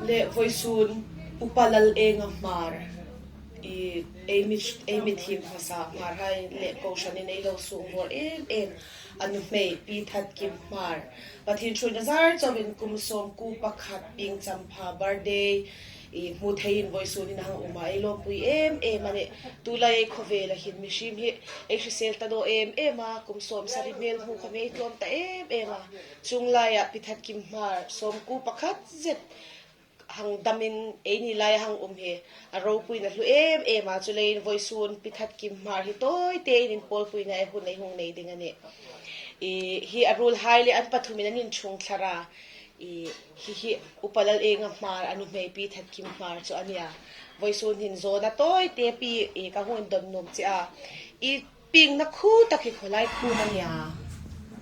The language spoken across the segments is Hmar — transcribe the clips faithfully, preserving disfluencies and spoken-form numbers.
Le vawisun Upa Lalenga Hmar, i, ei mit, ei mitthiem hmasa Hmarhai le kohranin ei lo sungvawr em em, a nuhmei Pi Thatkim Hmar, Pathien ṭhuoina zar chauin kum sawmkuo pakhat pieng champha birthday, i, hmu theiin vawisun hin a hang um a, ei lawmpui em em a nih. Tulai ei khawvela hin mihriem hi ei hrisel ta naw em em a, kum sawmsari hmel hmu khawm ei tlawm ta em em a. Chuong laia Pi Thatkim Hmar sawmkuo pakhat zet hang damin eini lai hang um hi a ropuina hlu em em a, chuleiin vawisun Pi Thatkim Hmar hi tawite in inpawlpuina ei hun ei hung nei ding a nih. I, hi a ruolhai le an pathumin an inchung thlar a, i, hi, hi Upa Lalenga Hmar a nuhmei Pi Thatkim Hmar chu a nih a. Vawisun hin zawna tawite Pi, i, ka hung indon nuom che a. I, piengna khuo tak hi khawlai khuo am a nih a?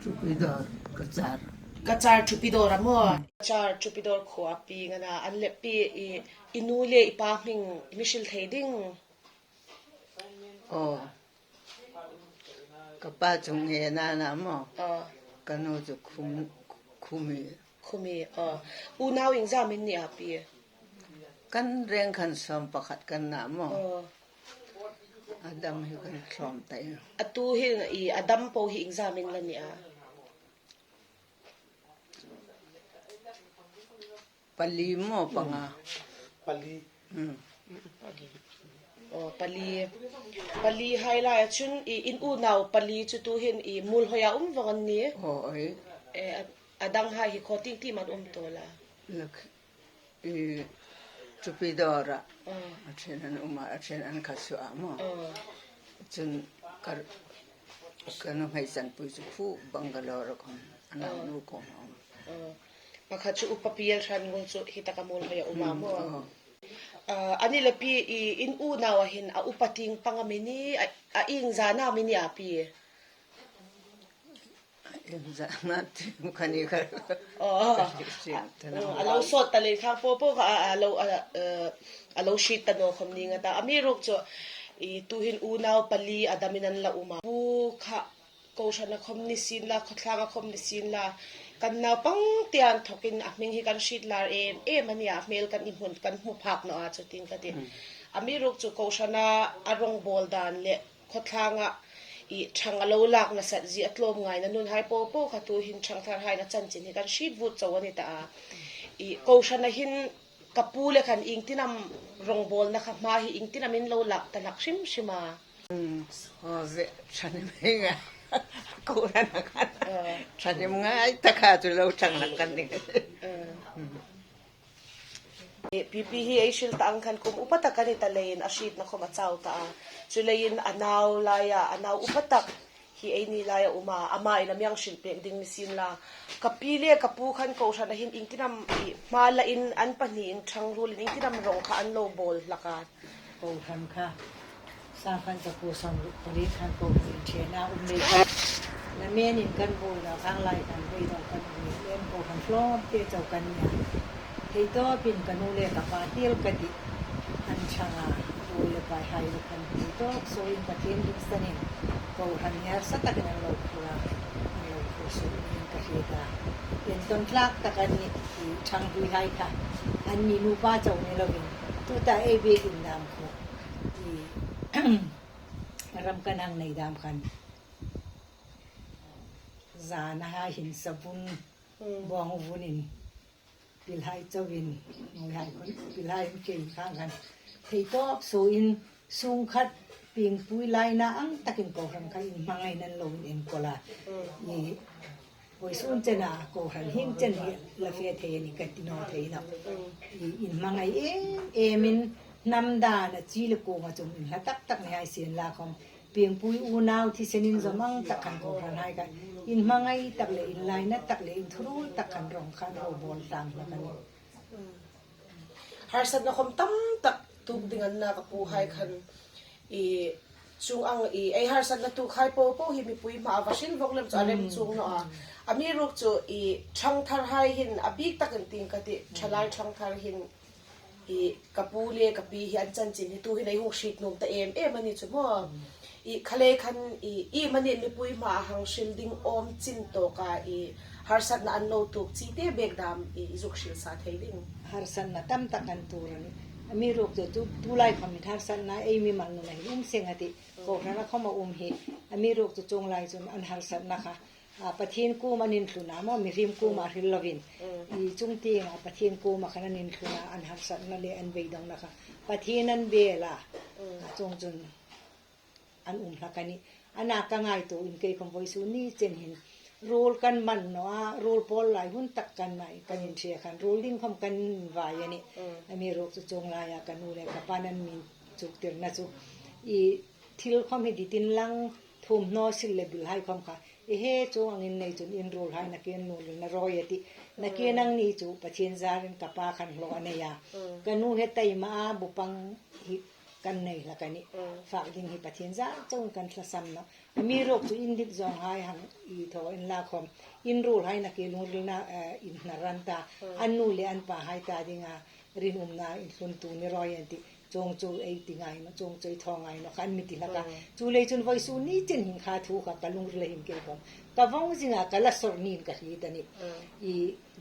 Thupidawr, Kachar. Kachar Thupidawr a maw? Kachar Thupidawr khuoa pieng a na. An le Pi, i, i nu le i pa hming i mi hril thei ding? Aw. Ka pa chu Ngena a na maw? Aw. Ka nu chu Khum-, Khumi. Khumi, aw. Unau iengzamin ni a Pi? Kan reng khan sawm pakhat kan na maw? Aw. A dam hi kan tlawm ta. A tu hi, i, a dam po hi iengzamin la ni a? Pali maw, panga? Pali. Hmm. Aw, pali. Palihai laia chun i, in unau pali chu tuhin i Muolhoia um vong an ni? Aw, aw. E, a, a danghai hi khaw tieng tieng am an um tawl a? Lak-, i, Thupidawra. Aw. A ṭhen an um a, a ṭhen an kha suo a maw? Aw. Chun ka, ka nuhmei Chanpui chu khu Bangalore khawm, a nau nu khawm a um. Aw. Pakhat chu Upa Pi L Hrangul chu hi taka Muolhoia um a maw? Hmm, aw. A, a ni le Pi, i, in unau a hin a upa tieng pang am i ni, a, a iengzana am i ni a Pi? Iengzana tieng kha ni kha. Aw. Ka hriet ta naw. A, a lo sawt ta lei khang po po kha, a, a lo, a, a, a lo hriet ta naw khawm ning a ta. Amiruokchu, i, tuhin unau pali a damin an la um a. Pu kha, kohrana khawm ni sien la, khawtlanga khawm ni sien la, kan naupang tieng inthokin a hming hi kan hriet lar em em a nih a, hmel kan inhmun, kan hmu phak naw a chu tiin ka ti. Hmm. Amiruokchu kohrana a rawngbawl dan le khawtlanga i ṭhang a lo lak nasat zie a tlawmngaina nunhai po po kha tuhin ṭhangtharhaiin a chanchin hi kan hriet vut chau a ni ta a. I kohrana hin ka pu le khan iengtin am rawngbawlna kha hma hi iengtin am in lo lak ta hlak hrim hrim a? Hmm. Aw, ve, ṭhahnem ngai. Kohrana khan. Aw. Ṭhahnem ngai taka chu lo ṭhang hlak kan ni. Aw. Hmm. Pi, Pi hi ei hril ta ang khan kum upa tak a ni ta leiin a hrietna khawm a chau ta a. Chuleiin a nau laia, a nau upa tak hi eini laia um a, ama in a mi hang hril pek ding ni sien la. Ka pi le ka pu khan kohrana hin iengtin am i hma lain an pahniin ṭhang ruolin iengtin am rawng kha an lo bawl hlak a? Kohran kha sangkhat zakuo sawmruk pariet khan kohran inṭhena um lei. Lamenin kan bawl naw, khang lai khan beidawng kan um lei. Em, kohran hlawm te chau kan nih a. Thei tawpin ka nu le ka pa tieng ka tih. An ṭhang a, pu le pahai le khan thei tawp suoin Pathien ringsanin kohran hi harsa takin an lo phur a, an lo phur suok niin ka hriet a. Entawn tlak tak an nih, i ṭhangpuihai kha. Anni nupa chau ni lovin, tuta ei biekin dam kha, i, ram kan hang nei dam khan, zanahai hin sabun, hmm, bawng vunin, pilhai chauin, nuihai khun, pilhai khun kei khang khan thei tawp suoin, sungkhat piengpui laina ang takin kohran kha inhmangaiin an lo inenkawl a. Hmm. I, vawisun chena kohran hieng chen hi la fe thei a nih ka ti naw thei nawh. I, inhmangai em emin hnam dana chi le kuonga chun inhla tak tak ni hai sien la khawm, piengpui unau thisen inzawm ang tak khan kohranhai kha inhmangai tak le inlaina tak le inthuruol tak khan rawng khan lo bawl tlang hlak a nih. Harsatna khawm tam tak tuok ding a na ka puhai khan, i, chuong ang, i, ei harsatna tuokhai po po hi mipui hmaa va hril vawng lem chu a rem chuong naw a. Amiruokchu, i, ṭhangtharhai hin a bik takin tiin ka ti, ṭhalai ṭhangthar hin, i, ka pu le ka pi hi an chanchin hi tuhin ei hung hriet nuom ta em em a ni chu maw. I, khalei khan, i, iemani mipui hmaa hang hril ding awm chin tawka, i, Harsatna an lo tuok chi te bek dam i, i zuk hril sa thei ding. Harsatna tam tak an tuor a nih. Amiruokchu tu, tulai khawm hi harsatna ei mimal nun a hin um seng a tih. Kohrana khawm a um hi. Amiruokchu chuong lai chun an harsatna kha, a, Pathien kuoma an inthlun a maw, mihriem kuoma hril lovin. Mm. I chung tienga Pathien kuoma khan an inthlun a, an harsatna le an beidongna kha Pathien an bel a. Mm. A, chuong chun an um hlak a nih. Ana ka ngaituo in kei khawm vawisun ni chen hin ruol kan man naw a, ruol pawl lai hun tak kan nei, kan inhria khan ruol ding khawm kan vai a nih. Mm. Amiruokchu chuong laia ka nu le ka pa'n an mi inchuktirna chu i thil khawm hi dit inlang, thuomhnaw, sil le bil hai khawm kha, i he chuong angin nei chun in ruolhai nakie lungrilna rawi a tih. Nakie nangni chu Pathien zarin ka pa khan hlaw a nei a. Mm. Ka nu hi taima a, bu pang hi kan nei hlak a nih. Mm. Fak ding hi Pathien zar chauin kan tlasam nawh. Amiruokchu in dit zawnghai hang i thaw inla khawm, in ruolhai nakie lungrilna, eh, inhnar an ta, mm, an nu le an pahai ta dinga rinumna inthluntu ni rawi an tih. Chuong chu ei ti ngai nawh, chuong chu ei thaw ngai nawh, kha an mi ti hlak a. Mm. Chuleiin chun vawisun ni chen hin kha thu kha ka lungrila hin kei khawm ka vawng zinga ka la sawr niin ka hriet a nih. Mm. I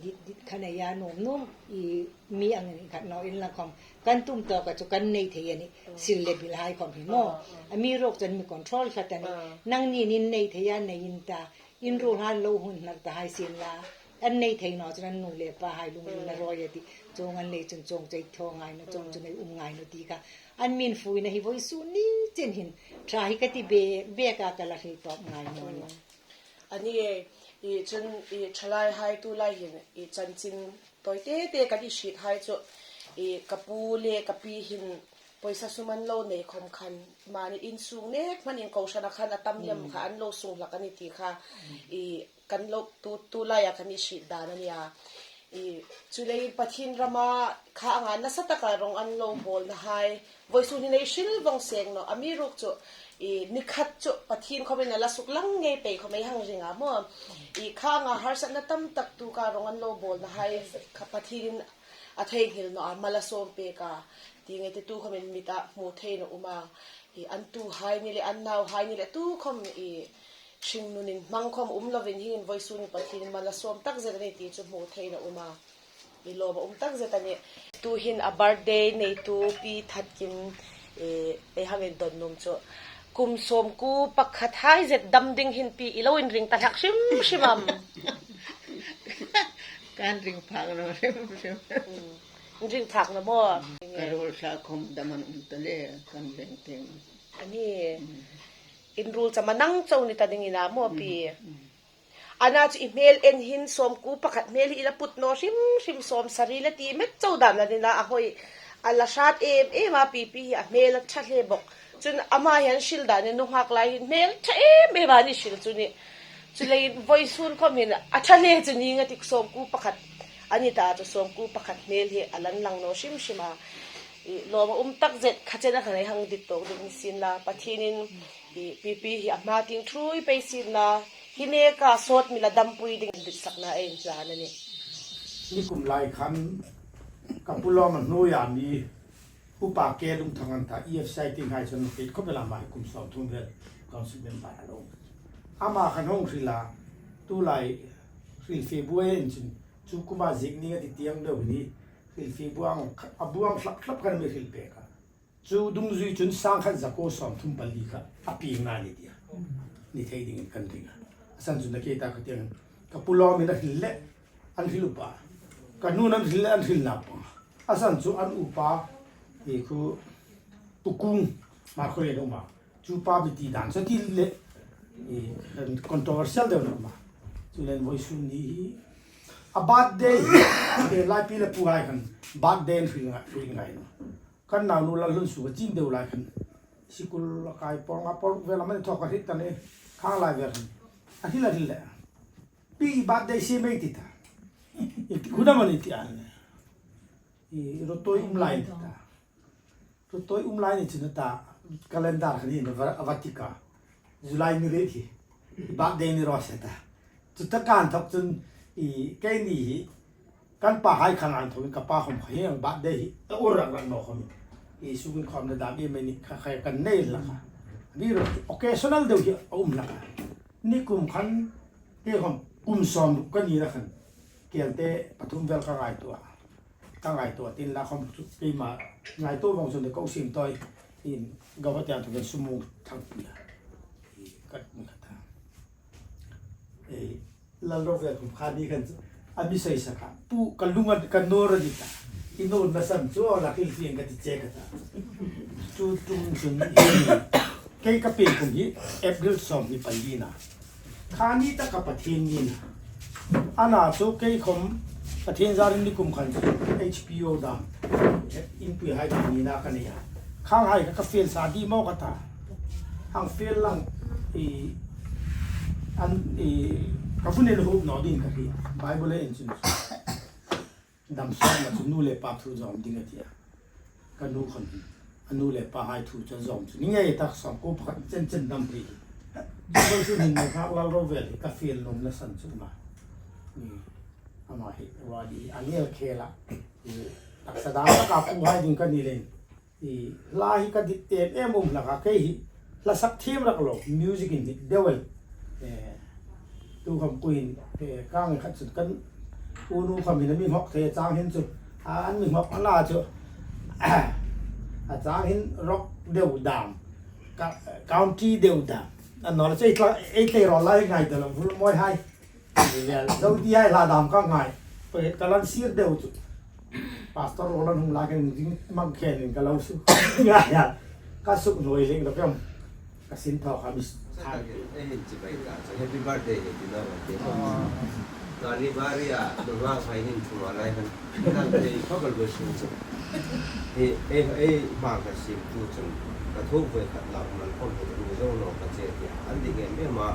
dit, dit kha neia nuom nuom, i mi ang khat naw inla khawm kan tum tawka chu kan nei thei a nih. Mm. Sil le bil hai khawm hi maw. Mm, mm. Amiruokchu an mi control hlak a nih. Mm. Nangnin in nei thei a, nei in ta. In ruolhai lo hun hnar ta hai sien la, an nei thei naw chun an nu le pahai lungrilna rawi a tih. Chuong an lei chun chuong chu ei thaw ngai nawh, chuong chu ei um ngai nawh ti kha an mi infuina hi vawisun ni chen hin ṭha hi ka ti be, bek a ka la hril tawp ngai naw a nih. Mm. A nih, i chun i ṭhalaihai tulai hin i chanchin tawi te te kan hriethai chu i ka pu le ka pi hin pawisa sum an lo nei khawm khan, mani insung nek hmanin kohrana khan a tam lem kha an lo sung hlak a nih ti kha i kan lo tu, tulaia kan hriet dan a nih a. I, chuleiin Pathien rama kha anga nasa taka rawng an lo bawlnahai vawisun hin ei hril vawng seng nawh. Amiruokchu i ni khat chu Pathien khawmin a la suklang ngei pei khawm ei hang ring a maw. I kha anga harsatna tam tak tuoka rawng an lo bawlnahai kha Pathienin a theinghil nawh a, mal a sawm pek a. Ti nge ti tu khawmin mita hmu theiin a um a. I an tuhai ni le, an nauhai ni le, tu khawm i hringnunin hmang khawm um lovin hieng vawisun Pathienin mal a sawm tak zet a nih ti chu hmu theiin a um a. I lawm a um tak zet a nih. Tuhin a birthday neitu Pi Thatkim, eh, ei hang indon nuom chu kum sawmkuo pakhat hai zet dam ding hin Pi i lo inring ta hlak hrim hrim am? Kan ring phak naw hrim hrim. Mm. Ring phak naw maw? Ka ruol ṭha khawm dam an um ta le, kan ring teng. A nih. Mm. In ruol chama nang chau ni ta ding a nih maw Pi? Mm. Ana chu i hmel en hin sawmkuo pakhat hmel hi i la put naw hrim hrim, sawmsari la ti met chau dan la ni a, a hoi. A la hrat em em a, Pipi hi a hmel a ṭha hle bawk. Chun ama hi an hril dan hi nunghak lai hin hmel ṭha em em a ni hril chu ni. Chuleiin vawisun khawm hin a ṭha hle chu ni ngei a tih, sawmkuo pakhat a ni ta chu, sawmkuo pakhat hmel hi a la inlang naw hrim hrim a. I lawm a um tak zet, kha chena khan ei hang dit tawk ding ni sien la, Pathienin i Pipi hi a hma tieng ṭhuoi pei sien la, hi neka sawt mi la dampui dingin ditsakna ei inhlan a nih. Nikum lai khan ka pu Lawma hnuoia mi Upa K. Lungthang an ta, EFCI tienghai chun an hriet khawp el a, ama hi kum sawmthum vel council member a lo. Ama khan hung hril a, tulai hrilfie bu ei en chun, chu kuma ziek ning a ti tieng deu ni, hrilfie bu ang, a bu ang hlap hlap khan mi hril pek a. Chu dungzui chun sangkhat zakuo sawmthum pali kha a pieng a ni tia. Ni thei dingin kan ring a. A san chun a ke ta ka tieng, ka pu Lawmin a hril le, an hril upa. Ka nun an hril le, an hril naupang. A san chu an upa, i khu, Pu Kung, Markhawlien a um a. Chu pa mi ti dan chu ti le, i, controversial deu a um a. Chuleiin vawisun ni hi, a birthday hi, e, Laipi le Puhai khan birthday an hril ngai, hril ngai naw. Kan naunu Lalhlunsuka chin deu lai khan, sikul a kai pawng a, pawng vel a mani thawk a hriet ta ni, khang lai vel khan. A hril, a hril le. Pi, i birthday siem ei ti ta. I, hun am a ni ti a ni. I, ruotui um lai ti ta. Ruotui um lai ni chun a ta. Calendar khan hin a va, a va tik a. July ni riet hi. I birthday ni raw se ta. Chu taka inthawk chun i keini hi kan pahai khan inthawkin ka pa khawm kha hieng birthday hi a ur rak rak naw khawm. I suk inkhawmna dam em em ni kha kha kan nei hlak a. Ni ro occasional deu hi a um hlak a. Nikum khan kei khawm Kum sawmruk ka nina khan, Kelte pathum vel ka ngaituo a. Ka ngaituo tin la khom chu keima ngaituo vawng chun ka usim toi in gava tiang thu kan sumung thang pui a. I ka hmu kha ta. E, Lalrovel kum kha ni khan a mi sei sa kha. Pu ka lunga ka nora di ta. I nor na san chu la kil tiang ka ti che ka ta. Chu tum chun kei ka pe kum hi April sawmhni pali na. Kha ni ta ka Pathien ni na. Ana chu kei khom Pathien zarin ni kum khan H P O dam. Inpui hai dam ni na ka nei a. Khanghai ka, ka fel sa di maw ka ta. Hang fel lang i an i ka bu ne lo naw ding ka ti. Bible e en chun. Dam sawm la chu nu le pa thu zawm ding a ti a. Ka nu khom a nu le pa hai thu chu zawm chu. Ni ngei tak sawm ko pakhat chen chen dam thei. Bible chu nin na kha Lalrovel ka fel nuom na san chu ma. Ni ama hi wa di angel khela. Taksa dam taka pu hai ding ka ni leng. I, hla hi ka dit em em um hlak a, kei hi hla sak thiem rak lo, music in dit deu el. Eh, tu khom kuin, eh, kang khat chun kan unu khom hin a mi nghok thei chang hin chu. A, an mi nghok a la chu. A chang hin rock deu dam. Ka, country deu dam. A naw la chu ei tla, ei tlei rawl lai ngai ta lo, vul moi hai. Ni vel, zo ti ai hla dam ka ngai. Poi ka lan sir deu chu. Pastor lo lan hung la ken ding mang khen in ka lo su. Ngai a. Ka suk noi leng lo kem. Ka sin thaw ka mis. Sa ta ke, eh, hin chi bai ta. Happy birthday, happy birthday. Ah. Ka ni baria, lo la khai hin thu ma lai kan. Nang thei khawp el ve sung chu. Hi, ei, ei, hma ka sim tu chun, ka thuk voi khat lak man khom hi, tu zo lo ka che ti. An ding em em a.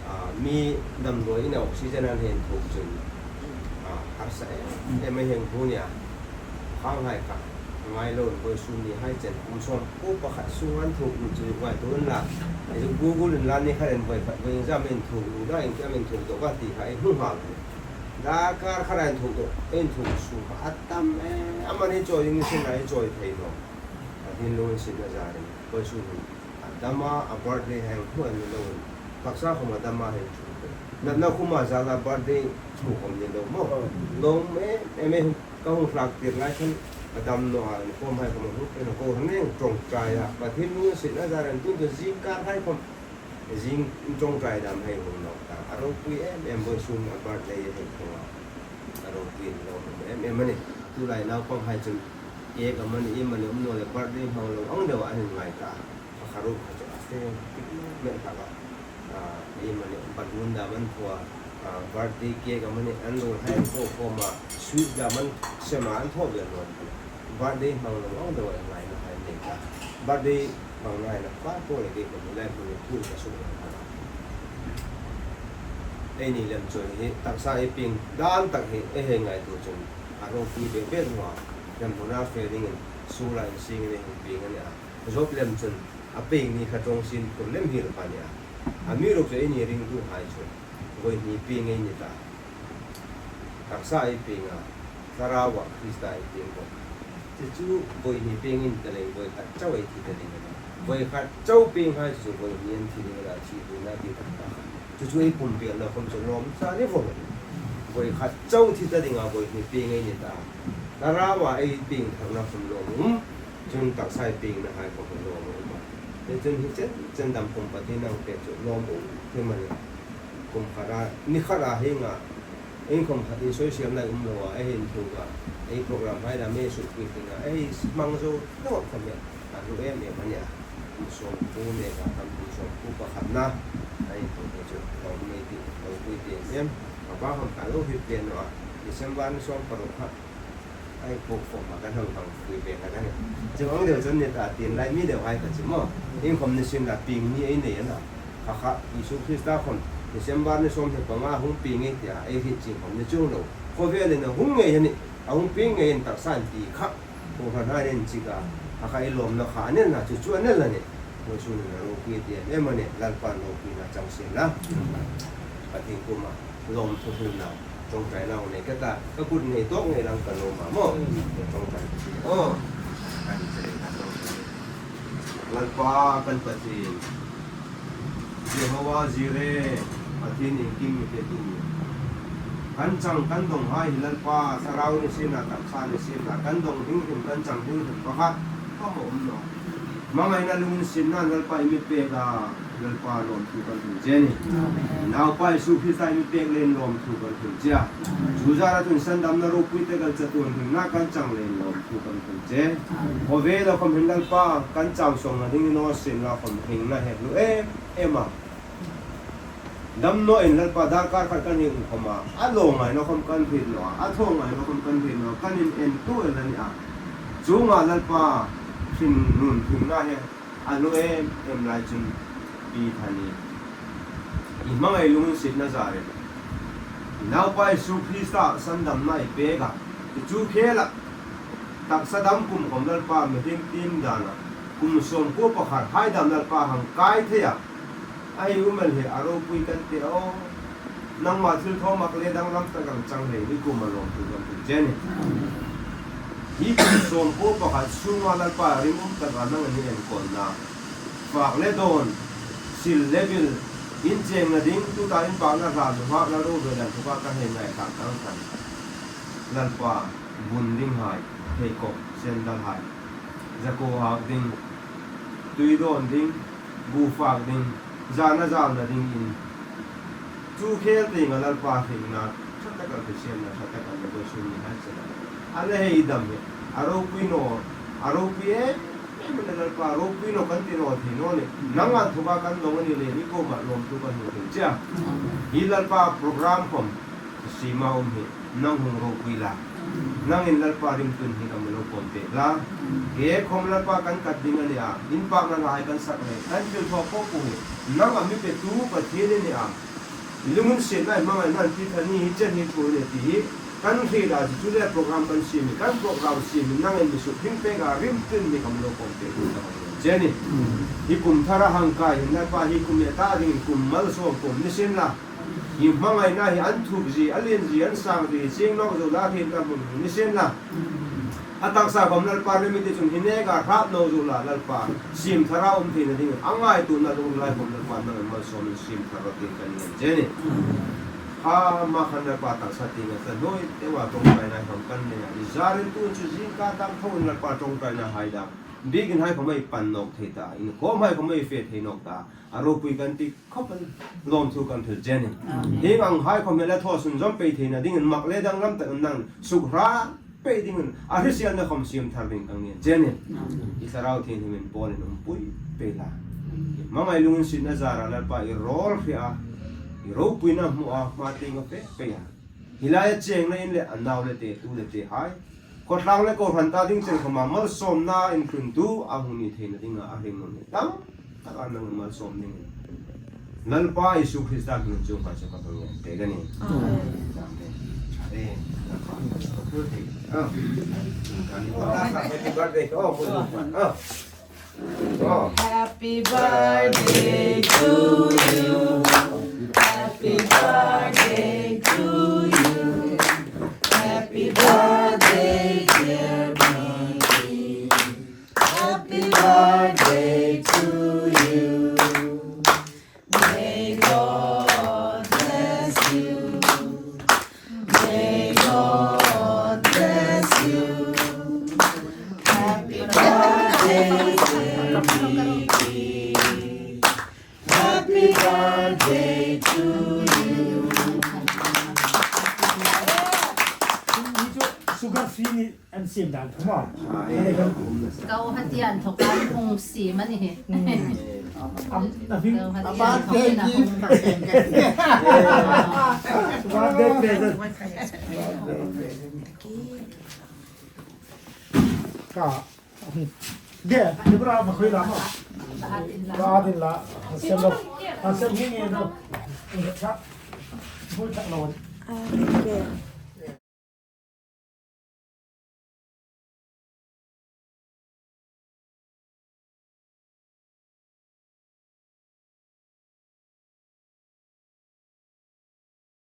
A, mi dam lo in oxygen an hen thuk chun. A, harsa em, em ei heng hu nia. Khanghai ka. Ngai lo voi sung ni hai chen. Kum sawm ko pakhat sung an thuk lu chu ngai tu an la. Ei chu Google in la ni khat en voi khat voi exam en thuk lu da, exam en thuk do ka ti kha ei hung hal. Darkar khat a inthuk dawk, inthuk sum kha a tam e, amani chawi ding sin lai chawi thei naw. Pathien lunginsietna zarin, koi su hun. A dam a, a birthday hang hu an lo. Taksa khom a dam a hang thu. Na, na khum a zala birthday thu khom ni lo maw. Lawm e, em e, ka hung hlak tir lai khan, a dam naw a, an khom hai khom a hung, en a ko hang neng ṭawngṭai a. Pathien lunginsietna zarin, tun chu zingkar hai khom. Zing ṭawngṭai dam hei hung nawk ta. A ropui em em, vawisun a birthday a hei hung a. A ropui lo em em a nih. Tulai naupang hai chun cake amani, amani um naw le birthday hmang lo ang deu an ngai ta. Kha kha ruok kha chu a fe tik mel hlak a. A, amani balloon dam an thaw a. A, birthday cake amani an lo hai ko ko ma sweet dam an sem a an thaw ve naw. Birthday hmang lo ang deu an ngaina hai nei ta. Birthday hmang ngaina pa ko le ke ko lai ko le tu ka su. Ei ni lem chun hi taksa ei pieng dan tak hi ei hei ngaituo chun a ropui ve ve naw a. Lem huna fe dingin su la in sing in ei hung pieng a nih a. Job lem chun a pieng ni kha ṭawng sin tur lem hi lo kha nia. Amiruokchu ei ni ringtu hai chu voi hni pieng ei ni ta. Taksa ei pieng a, Thlarau a Krista ei pieng bawk. Chu chu voi hni pieng ei ni ta lei, voi khat chau ei thi ta ding a nih. Voi khat chau pieng hai chu voi hni an thi ding a nih, thi ding a nih, ti tak ta. Chu chu ei pumpielna khom chu lawm sa ni vawng. Voi khat chau thi ta ding a voi hni pieng ei ni ta. Thlarau a ei pieng tharna khom lawm um. Chun taksa ei piengna hai khom lawm um a. Chun hi chen chen dam khom Pathien a hang pek chu lawm um. Hi mani. Kum khata, ni khata hienga, inkhom khatin social lai um lo a, ei inthuk a, ei program hai la me su pui ting a, ei hmang zo deuh khom e, a hlu em em a nih a. Kum sawm ku mek a, kum sawm ku pakhatna, ei inthuk hi chu lo mei ti, lo pui ti em em. Ka pa khom ka lo hriet hle naw a, December ni sawm paruk kha. Ei puk khom a kan hang hang pui ve ka ta ni. Chu ang deu chun ni ta tin lai mi deu hai ka chi maw. Inkhom ni sin la pieng ni ei nei a na. Kha kha Isu Krista khom December ni sawm hni panga hung pieng ei tia ei hriet ching khom ni chuong lo. Khawvelin a hung ngei a nih. A hung pieng ngei in taksa an ti kha. Khuo hran hai nen chi ka. Kha kha ei lawmna kha a nen a, chu chu a nen la ni. Vawisun in a ropui ti em em a nih. Lalpan ropuina chang sien la. Pathien kuoma lawm thuhril na, ṭawngṭaina nei ka ta, ka kut nei tawk ngei lang ka lawm a maw. Ṭawngṭai ka ti. Aw. Kan che ka ṭawngṭai. Lalpa kan Pathien. Jehovah Jireh. Pathien iengkim mi petu mi. Kan chang kan dawnghai hi Lalpa, thlarau ni sienla, taksa ni sienla, kan dawng hrim hrim, kan chang hrim hrim pakhat khawm a um nawh. Hmangaina lunginsietna Lalpa i mi pek a, Lalpa lawmthu kan hril che a nih. Naupa Isu Krista i mi pek leiin lawmthu kan hril che a. Chu zara chun sandamna ropui te kan chatuon hringna kan chang leiin lawmthu kan hril che. Khawvela khawm hin Lalpa kan chang sawmna ding i naw sienla khawm hringna hlu em em a. Damnaw in Lalpa darkar khat kan hei um khawma, a lo ngaina khawm kan hriet naw a, a thaw ngaina khawm kan hriet naw a, kan inentu el a nih a. Chuonga Lalpa hringnun hringna hi a hlu em em lai chun Peter-ni i hmangai lunginsietna zarin Naupa Isu Krista sandamna i pek a, chu khela taksa dam kum khawm Lalpa mihriem tiem dana kum sawmkuo pakhat hai dam Lalpa hang kai thei a. A hi um el hi a ropui kan ti a aw. Nangma thilthaw mak le danglam tak ang chang leiin i kuoma lawmthu kan hril che a nih. Hi kum sawmkuo pakhat sunga Lalpa ringum taka nangin i enkawlna, fak le dawn, sil le bil, in chengna ding, tuta in pakna hla, nunghakna ruo ve dan thuka ka hei ngaithlak ang khan, Lalpa, bun dinghai, theikawp, sandal hai, zakuo hak ding, tui dawn ding, bu fak ding, zana zalna dingin, chu khel tienga Lalpa hringna ṭha taka, hriselna ṭha taka lo sum ni hai chela. A le hei dam hi a ropui naw, a ropui em em a nih Lalpa, ropui naw kan ti naw thei naw nih. Nang inthoka kan dawng a ni leiin i kuoma lawmthu kan hril che a. Hi Lalpa program khawm siema um hi nang hung ropui la, nangin Lalpa ringtun hi ka mi lo pawm pek la. Kei khawm Lalpa kan kat ding a nih a, in pakna hlahai kan sak le, kan thilthaw po po hi nang a mi petu Pathien i nih a. Lunginsietna i hmangaina Peter-ni hi chen hi thu ni ti hi kan hriet a, chu chu le program kan siem hi, kan program siem hi nangin mi sukhring pek a, ringtun hi ka mi lo pawm pek che a nih. Hi kum thara hang kai hin Lalpa hi kum ni ta dingin kum malsawm kum ni sienla. Hi hmangaina hi an thuk zie, a lien zie, an sang zie, chieng nawk zo la, hrietna hmun ni sienla. A taksa khawm Lalpa remit chun hi neka hrap naw zo la Lalpa, siem thara um theina dingin a ngaituona lungril lai khawm Lalpa nangin malsawmin siem thar rawh tiin kan ngen che a nih. Ama khan Lalpa taksa tienga ṭhahnemnga ṭawngṭaina khawm kan nei a, i zarin tu chu zingkar dam tho in Lalpa ṭawngṭaina hai dam, biekin hai khawm ei pan nawk thei ta, inkhawm hai khawm ei fe thei nawk ta, a ropui kan ti khawp el, lawmthu kan hril che a nih. Amen. Hieng ang hai khawm hi la thaw sunzawm pei theina dingin mak le danglam takin nang sukhring pei dingin a hriselna khawm siem thar ding kan ngen che a nih. Amen. I Thlarau Thienghlimin pawlin umpui pei la. Hmangai lunginsietna zara Lalpa i rawl hria, i ropuina hmu a, hma tienga fe pei a. Hi laia chengna in le a nau le te, tu le te hai, khawtlang le kohran ta ding chen khawma malsawmna intluntu a hung ni theina dinga a hringnun hi tam taka nang malsawm dingin Lalpa Isu Krista hmingin chu hma chu ka hung ngen pek a nih. Amen. Amen. Amen. Lalpa. Happy birthday. Oh, oh. Happy birthday to you. Happy birthday to you. Happy birthday, dear Mickey. Happy birthday to you. May God bless you. May God bless you. Happy birthday, dear Mickey. Happy birthday to you. Sugar free ni an siem dan khawma. Kau hati an thawk an hung siem a ni hi. Am, na hring. Kau hati an thawk an hung. Birthday present. Ka. De, de bra ma khoi la ma. Ba din la. Sem lo. Sem hi nge lo. Cha. Bul cha lo. Ah, okay.